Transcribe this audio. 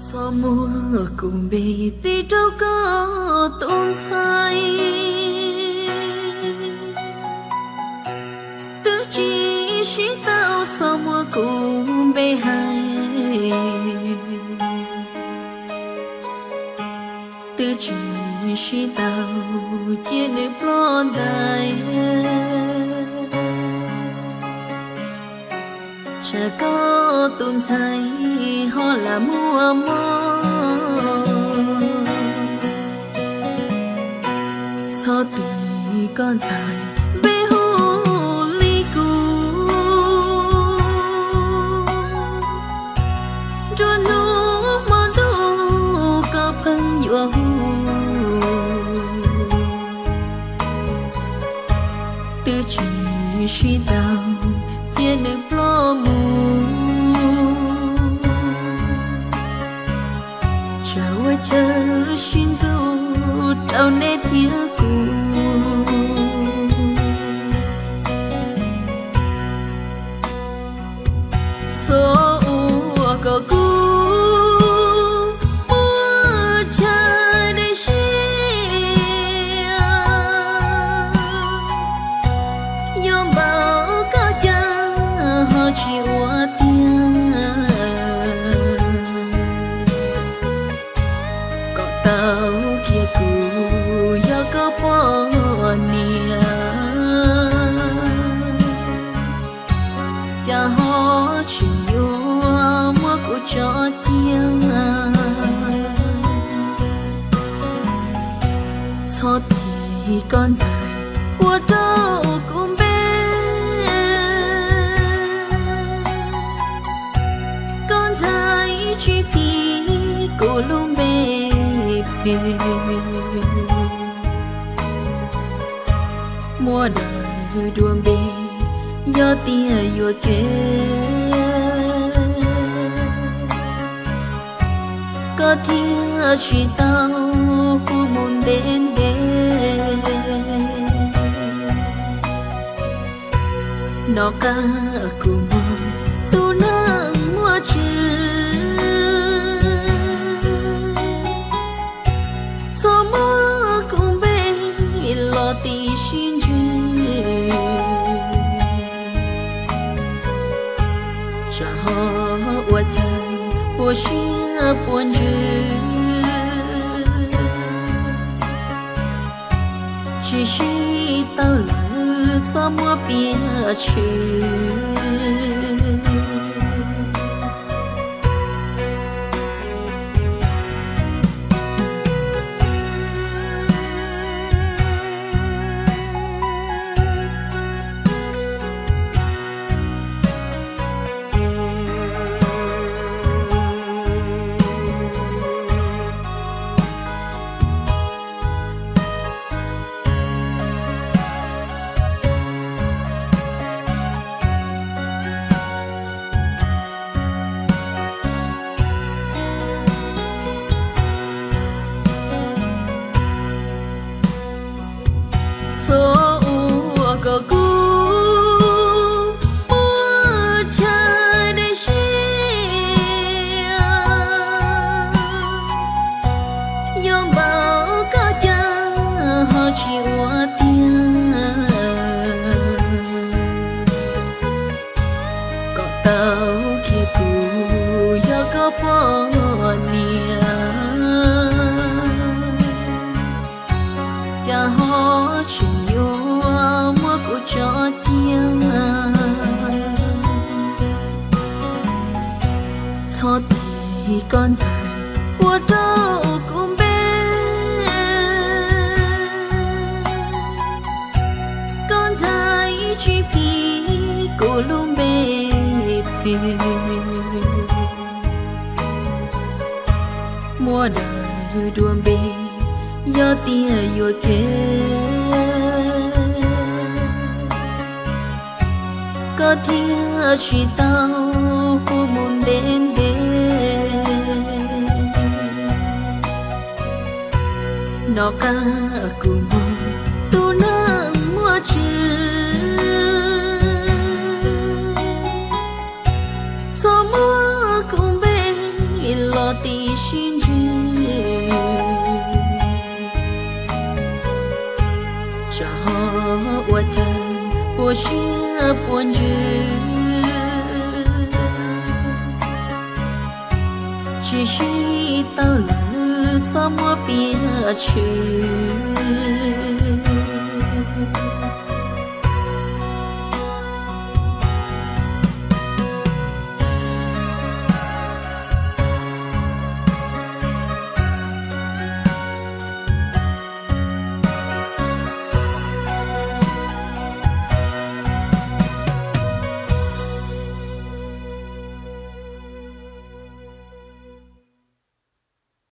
Txhob muab kuv npe tis rau koj tus ntxhais, twb tsis sib tau txhob muab kuv npe hais, twb tsis sib tau cia nws ploj ntais. Tsam koj tus ntxhais ho lam muaj mob, txhob tis koj ntxhais npe hu li kuv. Nruab hnub hmo ntuj koj pheej yuav hu, twb tsis sib tau cia nws ploj mus. Tsam ua chaw sib ntxub rau neb thiab kuv. Txhob ua kom kuv muaj chaw dej siab, yog npaum koj cas ho tsis ua tiag. Kom tau kiag kuv yog koj poj niam, cas ho tsis yuav muab kuv tso cia. Txhob tis koj ntxhais ua rau kuv npe, koj ntxhais tsis phim kuv lub npe phem. Muab daws dua npe yog tias yuam kev, koj thiaj tsis tau hu mus ntev ntev. Nov qab kuv muaj tus neeg muaj tswv, txhob muab kuv npe los tis sib ntsib, tsam ho ua cas puas siab puas ntsws. Tsis sib tau lawm txhob muab piav tshwm. Txhob ua kom kuv muaj chaw dej siab, yog npaum koj cas ho tsis ua tiag. Kom tau kiag kuv yog koj poj niam, cas ho tsis yuav muab kuv tso cia. Txhob tis koj ntxhais ua rau kuv npe, koj ntxhais tsis phim kuv lub npe phem. Muab daws dua npe yog tias yuam kev, koj thiaj tsis tau hu mus ntev ntev. Nov qab kuv muaj tus neeg muaj tswv, txhob muab kuv npe los tib sib ntsib, tsam ho ua cas puas siab puas ntsws, tsis sib tau lawm txhob muab piav tshwm.